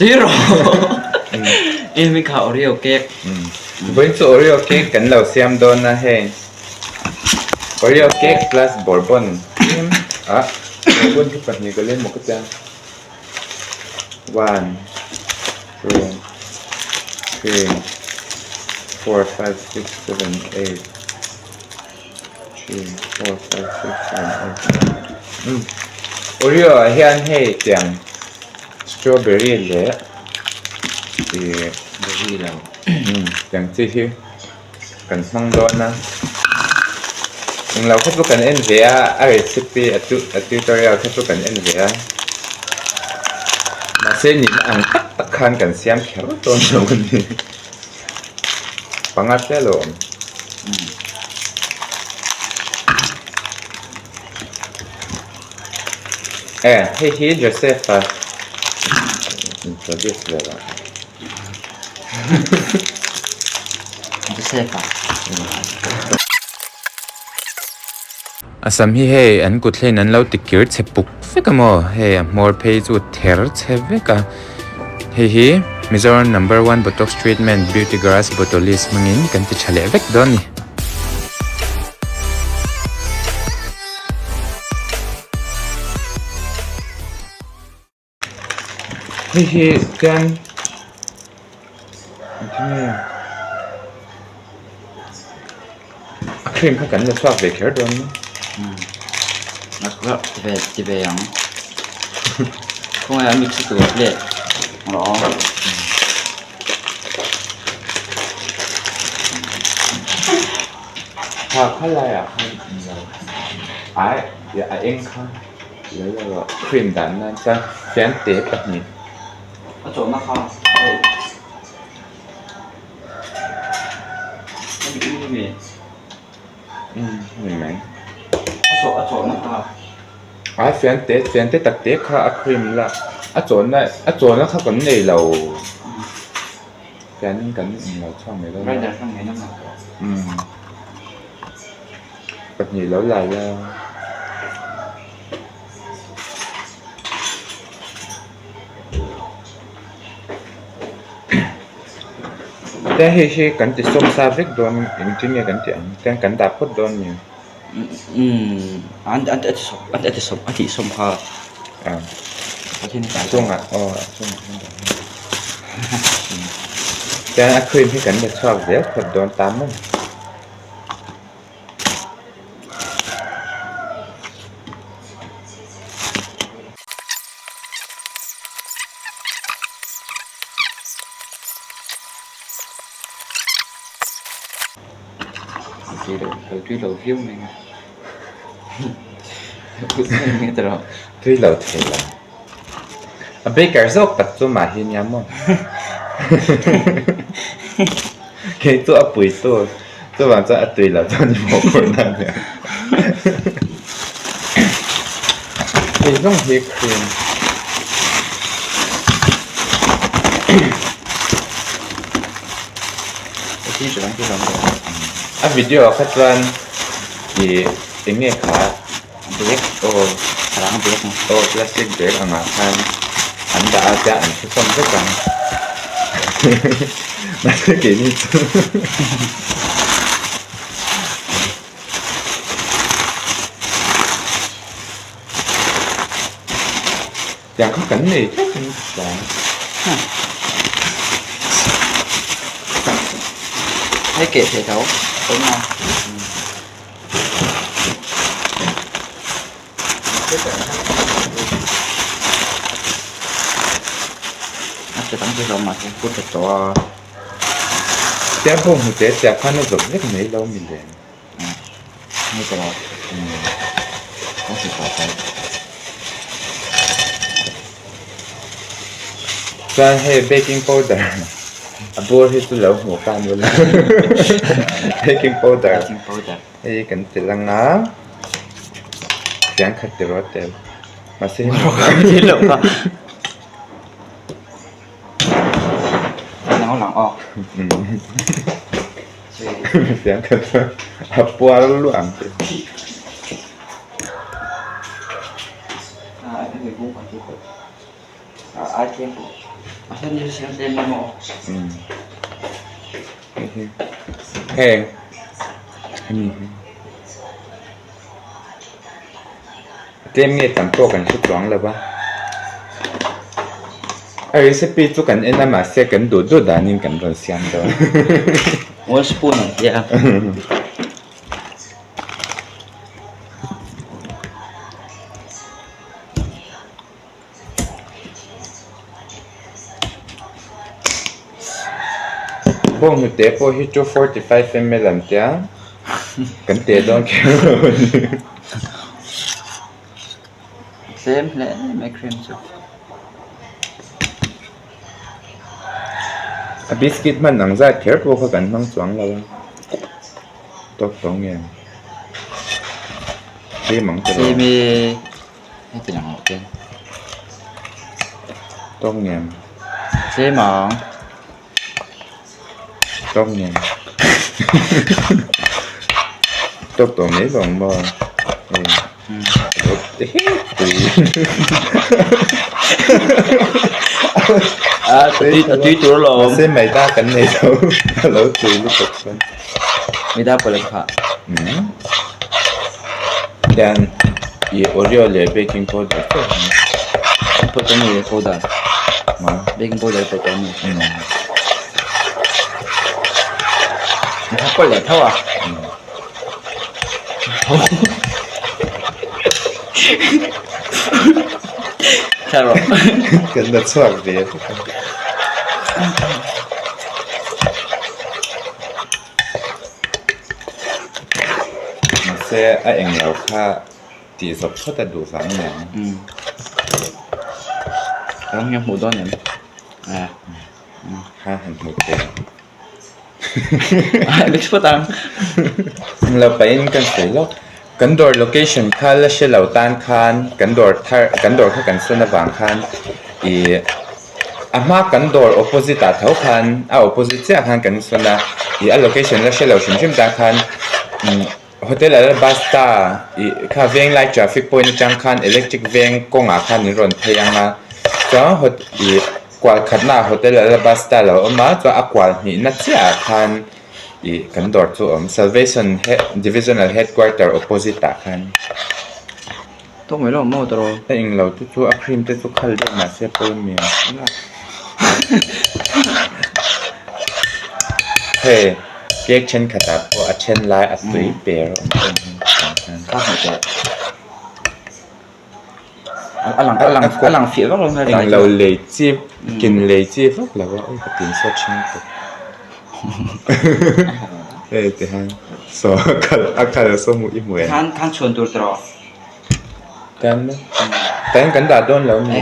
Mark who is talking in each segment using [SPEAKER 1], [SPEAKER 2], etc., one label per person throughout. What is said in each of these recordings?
[SPEAKER 1] Zero Emi kha Oreo cake.
[SPEAKER 2] Vawiin chu Oreo cake kan lo siam dawn a hei Oreo cake plus bourbon ah bourbon hi pahnih ka lem maw ka tia one two three four five six seven eight three four five six seven eight umm Oreo ah hian hei tiang strawberry leh ih
[SPEAKER 1] berry lo
[SPEAKER 2] umm tiang chi hi kan hmang dawn a englo kha chu kan en ve a a recipe a tutorial kha chu kan en ve a mahse nihna ang tak tak khan kan siam kher dawn lo a ni. Panga hle lo awm. E hei hi Joseph a introduce ve lo.
[SPEAKER 1] Joseph a.
[SPEAKER 2] A sam hi hei an kut hlein an lo ti kir chhe puk vek a maw hei a hmawr phei chu ther chhe vek a hei hi Mizoram number one botox treatment beauty grass botolis hmangin kan ti tha leh vek dawn a ni. Hei hi chuan engtin nge a cream kha kan la chhuak ve kher dawn maw?
[SPEAKER 1] Umm a ve ti ve ang khawngaih a mix tur plate rawh aw.
[SPEAKER 2] Kha khalaiah khan ai a eng kha. Lo la rawh cream dan nan chuan fian te pahnih.
[SPEAKER 1] A chawhna kha hei hemi mi
[SPEAKER 2] umm ni mai.
[SPEAKER 1] A chawh a chawhna kha.
[SPEAKER 2] A fian te fian te tak te kha a cream la a chawhna a chawhna kha kan nei lo fian in kan in lo chhuak mai dawn a.
[SPEAKER 1] Grinder kha ngei na tawh.
[SPEAKER 2] Umm pahnih lo la la. Te hei hi kan ti sawm sa vek dawn engtin nge kan tih ang chuan kan dah phawt dawn ni.
[SPEAKER 1] Umm an an a ti sawm a ti sawm a tih sawm kha
[SPEAKER 2] a chungah aw a chungah kan dah chuan a cream hi kan la chhuak zel phawt dawn ta maw.
[SPEAKER 1] Tui lo viau mai a
[SPEAKER 2] Tui lo thei lo. A baker zawk tak chu mahni nia maw? Kei chu a pui tu chuvang chuan a tui lo chuan i mawh phurh na ania. Hei zawng hi cream. A video ah kha chuan ih eng nge kha
[SPEAKER 1] Bag
[SPEAKER 2] aw
[SPEAKER 1] rang bag
[SPEAKER 2] aw plastic bag angah khan an dah a chuan an thusawm vek ang mahse keini chu tiang kha kan nei tlat in ka hria
[SPEAKER 1] hei keh thei tho awm a. A che tam chu mahse pu tha tawh a.
[SPEAKER 2] Tia pawh hmu teh chiah khan a zawp vek mai lo mi le.
[SPEAKER 1] Hei tawh a. Ka hmu tawh tawh.
[SPEAKER 2] Chuan hei baking powder a bur hi chu lo hmuh ka ni lo baking powder hei kan ti lang a fian khat ti rawh tel mahse fian khat chu a puar luah ang che. Heng hemi hi tlem nge tam pawh kan hre chuang lo va a recipe chu kan en a mahse kan duh duh danin kan rawn siam dawn.
[SPEAKER 1] One spoon ang tia.
[SPEAKER 2] Bawnghnute pawh hi 245 ml an tia kan teh dawn kher lo a ni.
[SPEAKER 1] Tlem hle mai cream chu.
[SPEAKER 2] A biscuit hman ang zat kher pawh kha kan hmang chuang lo a. Tawk tawh nge ang. Tlem ang tawh lo.
[SPEAKER 1] Tlem e. Heti lang loh ten.
[SPEAKER 2] Tawk nge ang.
[SPEAKER 1] Tlem ang.
[SPEAKER 2] Tawk nge ang. Tawk tawh mai lo ang maw. Hei.
[SPEAKER 1] A tui tur alawm.
[SPEAKER 2] Mahse maida kan nei lo a lo tui lutuk chuan.
[SPEAKER 1] Maida pawh leh phah.
[SPEAKER 2] Then i Oreo leh baking powder te ang.
[SPEAKER 1] Pawh tawh mi powder. Baking powder pawh tawh mi. Kha pawh leh tho a.
[SPEAKER 2] Kan la chhuak ve vek a. Mahse a eng lo kha tih zawp phawt a duh vang aniang.
[SPEAKER 1] Ram hian hmuh dawn em?
[SPEAKER 2] Kha han hmuh theih.
[SPEAKER 1] Mix phawt ang.
[SPEAKER 2] Lo pahin kan sawi lawk. Kan dawr location kha la hre lo tan khan kan dawr thar kan dawr kha kan sawn avang khan ih a hma kan dawr opposite ah tho khan a opposite chiah khan kan sawn a ih a location la hre lo hrim hrim tan khan umm hotel alabasta ih kha venglai traffic point atang khan electric veng kawngah khan in rawn phei ang a chuan ih. Kual khatnaah Hotel Alabasta lo awm a, chuan a kual hnihna chiahah khan ih kan dawr chu a awm. Salvation Divisional Headquarter opposite ah khan.
[SPEAKER 1] Tawk mai lo maw tawrh?
[SPEAKER 2] A englo te chu a cream te chu khal deuh mahse pawi mi ang. Hei cake thenkhatah pawh a then lai a tui per a awm em em.
[SPEAKER 1] Ka hmu tawh. A lang a lang a lang fiah vak lo nge
[SPEAKER 2] eng lo lei chi kin lei chi vak lo a ka tin sawt thin tawp hei ti hian saw a kal a kal saw hmuh i hmu em
[SPEAKER 1] khan khan chhuan tur tawh
[SPEAKER 2] tan tan kan dah dawn lo ni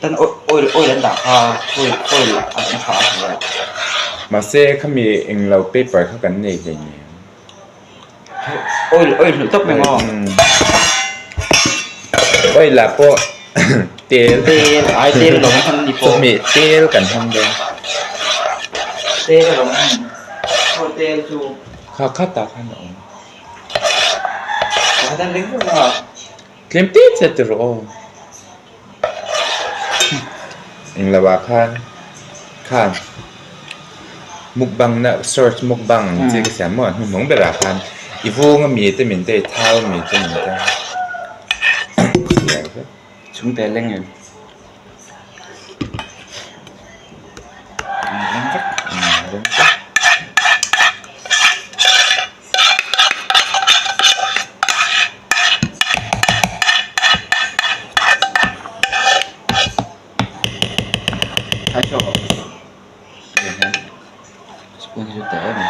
[SPEAKER 1] tan oil oil an dah kha oil oil an tha a
[SPEAKER 2] mahse khami eng lo paper kha kan nei hleinem.
[SPEAKER 1] Oil oil hnawih tawp mai maw?
[SPEAKER 2] Oil ah pawh tel
[SPEAKER 1] tel ai tel lo hman ni pawh
[SPEAKER 2] chawhmeh tel kan hmang dawn
[SPEAKER 1] tel lo hman aw tel chu
[SPEAKER 2] kha khatah khan a awm
[SPEAKER 1] kha khan ring vek a
[SPEAKER 2] tlem te che ti rawh aw Englo ah khan khan mukbang na search mukbang ang chi ka siam maw a hnuhnung berah khan i vung ami te min te i thau ami te min te
[SPEAKER 1] chhungte leng em leng vek
[SPEAKER 2] leng vek.
[SPEAKER 1] Spoon hi chu teh em a.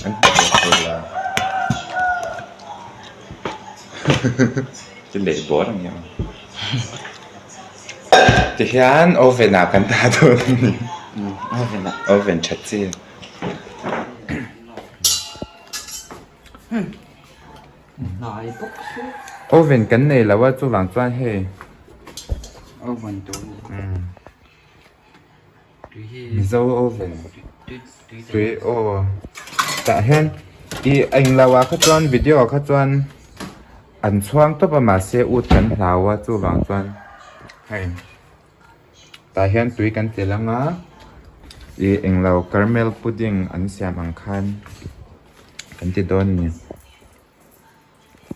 [SPEAKER 2] An hmu thei la ti leh bawr ang em. Tihian oven ah kan dah dawn a ni.
[SPEAKER 1] Oven ah.
[SPEAKER 2] Oven tha chi.
[SPEAKER 1] Hnai bawk se.
[SPEAKER 2] Oven kan nei lo a chuvang chuan hei.
[SPEAKER 1] Oven tur a ni.
[SPEAKER 2] Mizo oven tui aw tah hian ih englo ah kha chuan video ah kha chuan an chhuang tawp a mahse ut kan hlau a chuvang chuan hei tah hian tui kan ti lang a ih englo caramel pudding an siam ang khan kan ti dawn a ni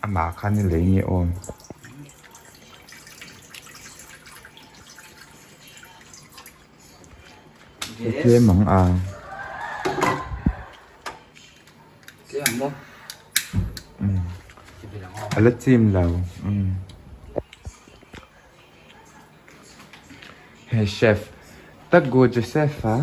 [SPEAKER 2] amah khan i lei nge aw. Tlem ang a. A la chim lo. Hei chef Taggo Joseph a.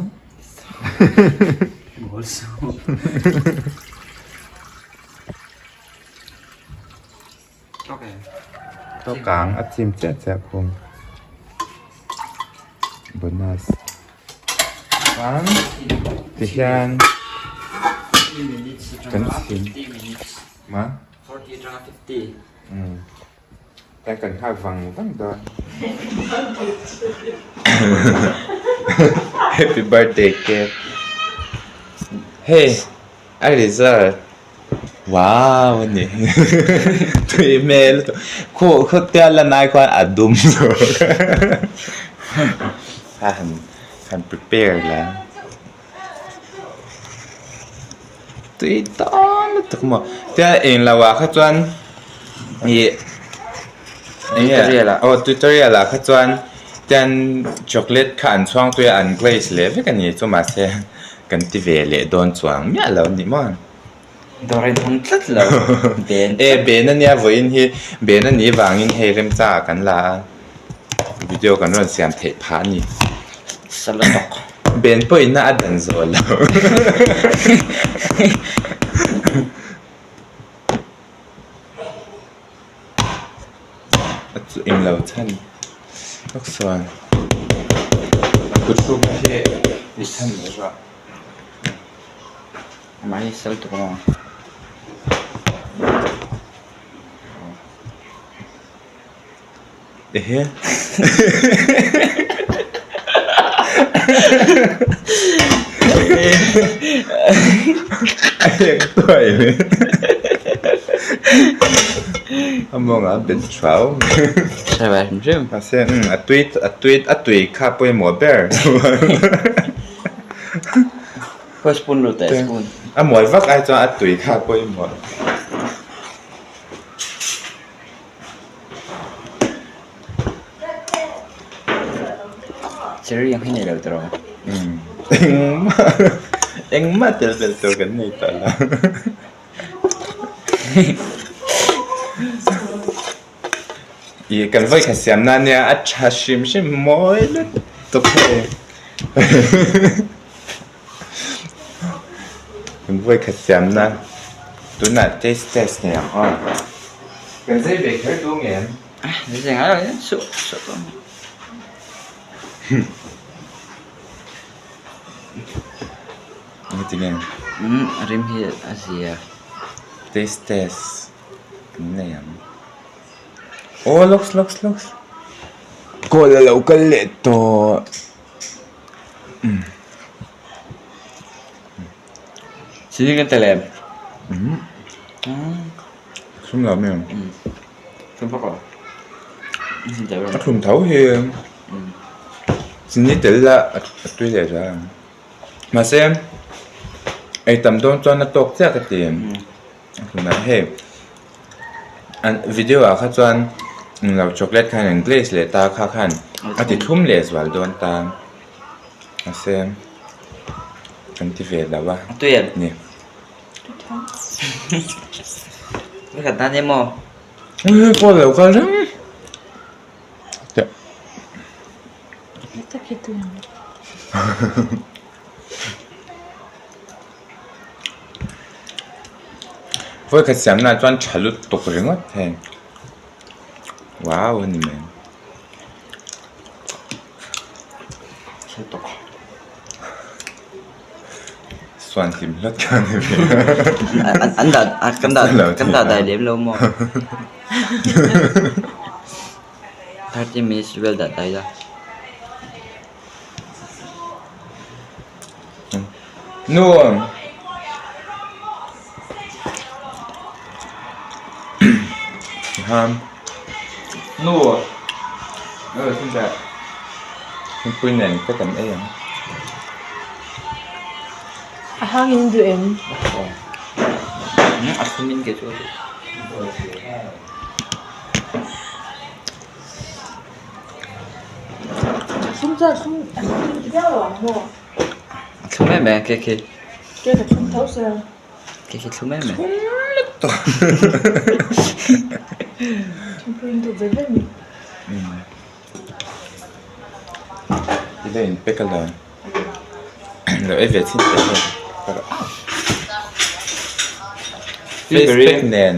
[SPEAKER 2] Tawkang a chim chiah chiah khum. Bonus. Chuan tihian kan chim ma. Ta kan nghak vang vang dawn. Happy birthday cake. Hei a result. Wow a ni tui hmel lutuk khaw khawtia lan ai khuan a dum zawk a han han prepare la tui dawn lutuk maw tia eng lo ah kha chuan ih eng nge aw tutorial ah kha chuan tian chocolate kha an chhuang tui a an glaze leh vek a ni chu mahse kan ti ve leh dawn chuang miah lo a ni maw.
[SPEAKER 1] Dawr in hawng tlat lo ben
[SPEAKER 2] E ben ania vawiin hi ben a nih vangin hei remchangah kan la a video kan rawn siam theih phah a ni.
[SPEAKER 1] Salatawk.
[SPEAKER 2] Ben pawhin a dan zawh lo. A chu englo chhan vak sawn kut hruk hi i chhan mai rawh.
[SPEAKER 1] Amah hi sal tuk maw?
[SPEAKER 2] Ehe. A hek tuai mai. A mawngah a bet thau.
[SPEAKER 1] Hre ve hrim hrim.
[SPEAKER 2] Mahse a tui a tui a tui kha pawimawh ber.
[SPEAKER 1] Khawi spoon lut teh spoon.
[SPEAKER 2] A mual vak ai chuan a tui kha pawimawh.
[SPEAKER 1] Cherry ang hi nei lo tiraw?
[SPEAKER 2] Umm engmah engmah tel belh tur kan nei tawh lo. Ih kan vawikhat siam na nia a tha hrim hrim mawi lutuk hei. Kan vawikhat siam na tunah taste test nei ang aw. Kan zai ve kher duh nge em?
[SPEAKER 1] Zai zai ngai lo e suh suh tawh ang.
[SPEAKER 2] Engati nge?
[SPEAKER 1] Umm a rim hi a zia.
[SPEAKER 2] Taste test kan nei ang. Aw lawks lawks lawks kawl a lo kal leh tawh.
[SPEAKER 1] Chini kan tel em?
[SPEAKER 2] Thlum lo mi?
[SPEAKER 1] Thlum vak lo.
[SPEAKER 2] A thlum tho hi chini tel la a tui leh zel ang. Mahse ei tam dawn chuan a tawk chiah ka ti. Tunah hei an video ah kha chuan englo chocolate khan an glaze leh ta kha khan a ti thlum leh zual dawn ta mahse kan ti ve lo a ni. Kawl lo kal reng. Vawikhat siamna ah chuan tha lutuk ringawt heng wow a ni mai. Suan hlim hlawt kha ni ve.
[SPEAKER 1] An dah kan dah kan dah dai lem lo maw? 30 minutes vel dah dai la.
[SPEAKER 2] Nuam. Ham.
[SPEAKER 1] Nu. Ờ, xin chào.
[SPEAKER 2] Thingpui nen ka tam ei ang.
[SPEAKER 3] A hang in duh em?
[SPEAKER 1] A thlum in ke chu.
[SPEAKER 3] A thlum chuan a thlum a thlum viau lo ang maw?
[SPEAKER 1] A thlum em em ke khi.
[SPEAKER 3] Ke ka thlum tho sia.
[SPEAKER 1] Ke khi thlum em em.
[SPEAKER 2] Thlum lutuk.
[SPEAKER 3] Thingpui in duh ve ve mi.
[SPEAKER 2] I la in pack alawm. Lo ei ve chhin teh hei. Face pack nen.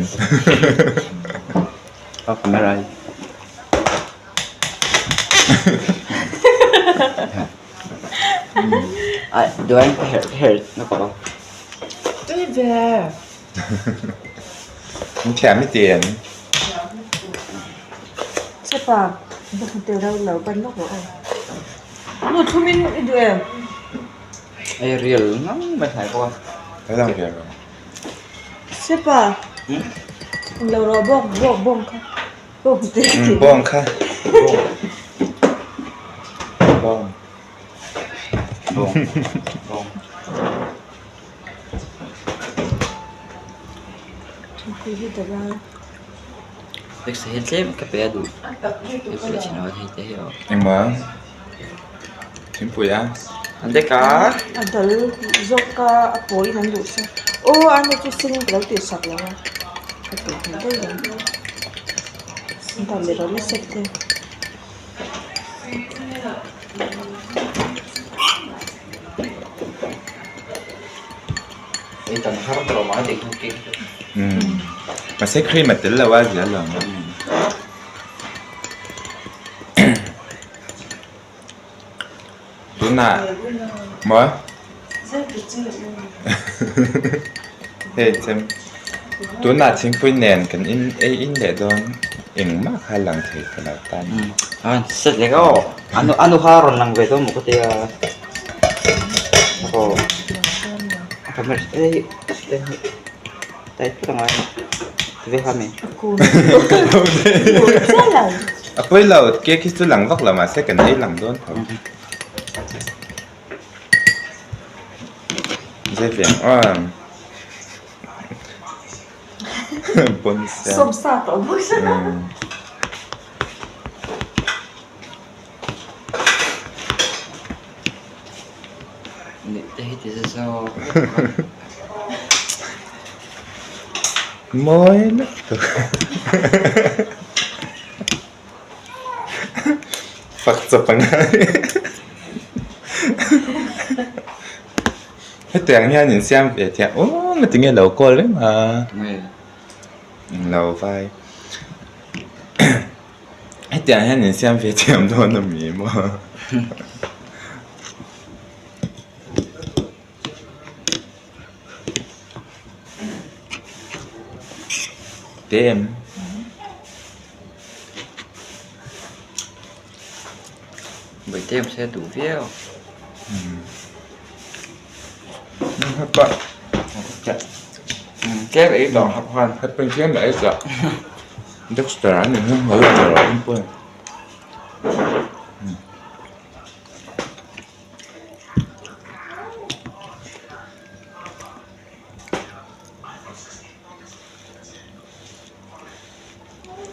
[SPEAKER 1] A camera hi. Ai, duai ka herh ka herh na kawp a.
[SPEAKER 3] Tui ve.
[SPEAKER 2] In thiam i ti em?
[SPEAKER 3] Chepa, va hmu tel deuh lo ban lawk rawh aw. Nu thlum in i duh em?
[SPEAKER 1] Ei rial ngang mai hnai bawk a.
[SPEAKER 2] Ka lang ve rawh.
[SPEAKER 3] Chepa, lo rawh bawk bawk bawng kha. Bawng te.
[SPEAKER 2] Bawng kha. Bawng.
[SPEAKER 1] Bawng. Bawng.
[SPEAKER 3] Thingpui hi dal a.
[SPEAKER 1] Taxi hi tlem ka pe a duh. Hei chin a hei te hi aw.
[SPEAKER 2] Engmaw? Thingpui a.
[SPEAKER 1] An dek a.
[SPEAKER 3] A dal zawk a a pawiin an duh se. Aw a nu chu sen ka lo tih sak lo a. Ka tih hmel daih lo. An dah leh rawh nasa te.
[SPEAKER 1] Ei tam har tawh mai tih hi cake chu.
[SPEAKER 2] Umm mahse cream a tel lo a zia lo ang a. Tunah maw hei chem tunah thingpui nen kan in ei in leh dawn engmah kha lang thei ta lo tan.
[SPEAKER 1] An set leh aw anu anu kha rawn lang ve dawn maw ka tia aw camera ei tai phut angai ve kha mi.
[SPEAKER 2] A pawi lo cake hi chu lang vak lo mahse kan ei lang dawn tho. Zai ve ang aw. Pawn sen.
[SPEAKER 3] Sawmsa tawh bawk sia.
[SPEAKER 1] Te hi ti zawk.
[SPEAKER 2] Mawi lutuk. Fak chawp ang Hetiang hian in siam ve thiam aw nga tinge lo call reng a lo vai hetiang hian in siam ve thiam dawn a mi maw. Te em.
[SPEAKER 1] Buai te se duh viau. Tlem ei tawh hap khan.
[SPEAKER 2] Hep tlem ei tawh. Dexter an in hung ho tawh.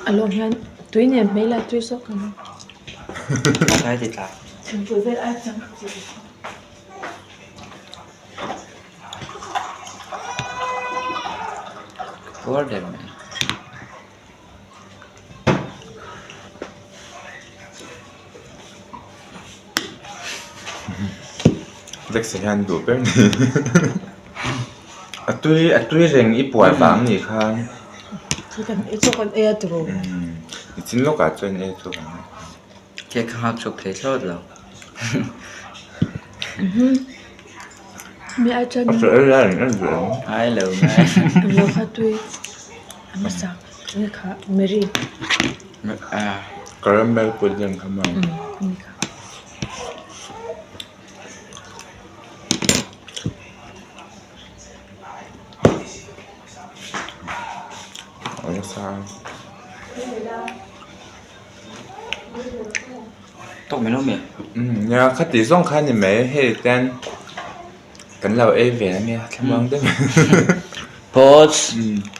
[SPEAKER 3] A lawm hian tui nen hmei la tui zawk ang.
[SPEAKER 1] Tlai ti tla.
[SPEAKER 3] Thingpui vel ai chang.
[SPEAKER 1] Puar der mai.
[SPEAKER 2] Jackson hian duh ber ni a tui a tui reng i puar vang ni kha
[SPEAKER 3] chaw kan ei a tiraw
[SPEAKER 2] nichin lawkah chuan ei chaw kan ei
[SPEAKER 1] cake kha nghak chhuak thei thlawt lo.
[SPEAKER 3] Mi ai chuan
[SPEAKER 2] A chaw ei lai an en ve ang.
[SPEAKER 1] Ngai lo ngai.
[SPEAKER 3] Lo kha tui a hmasa nge kha Mary.
[SPEAKER 2] Caramel pudding kha maw?
[SPEAKER 3] Umm ani kha.
[SPEAKER 1] Tawk mai lo mi?
[SPEAKER 2] Umm nia khati zawng kha ni mai hei ten kan lo ei ve ania thlamuang deuh
[SPEAKER 1] Pause.
[SPEAKER 2] Umm.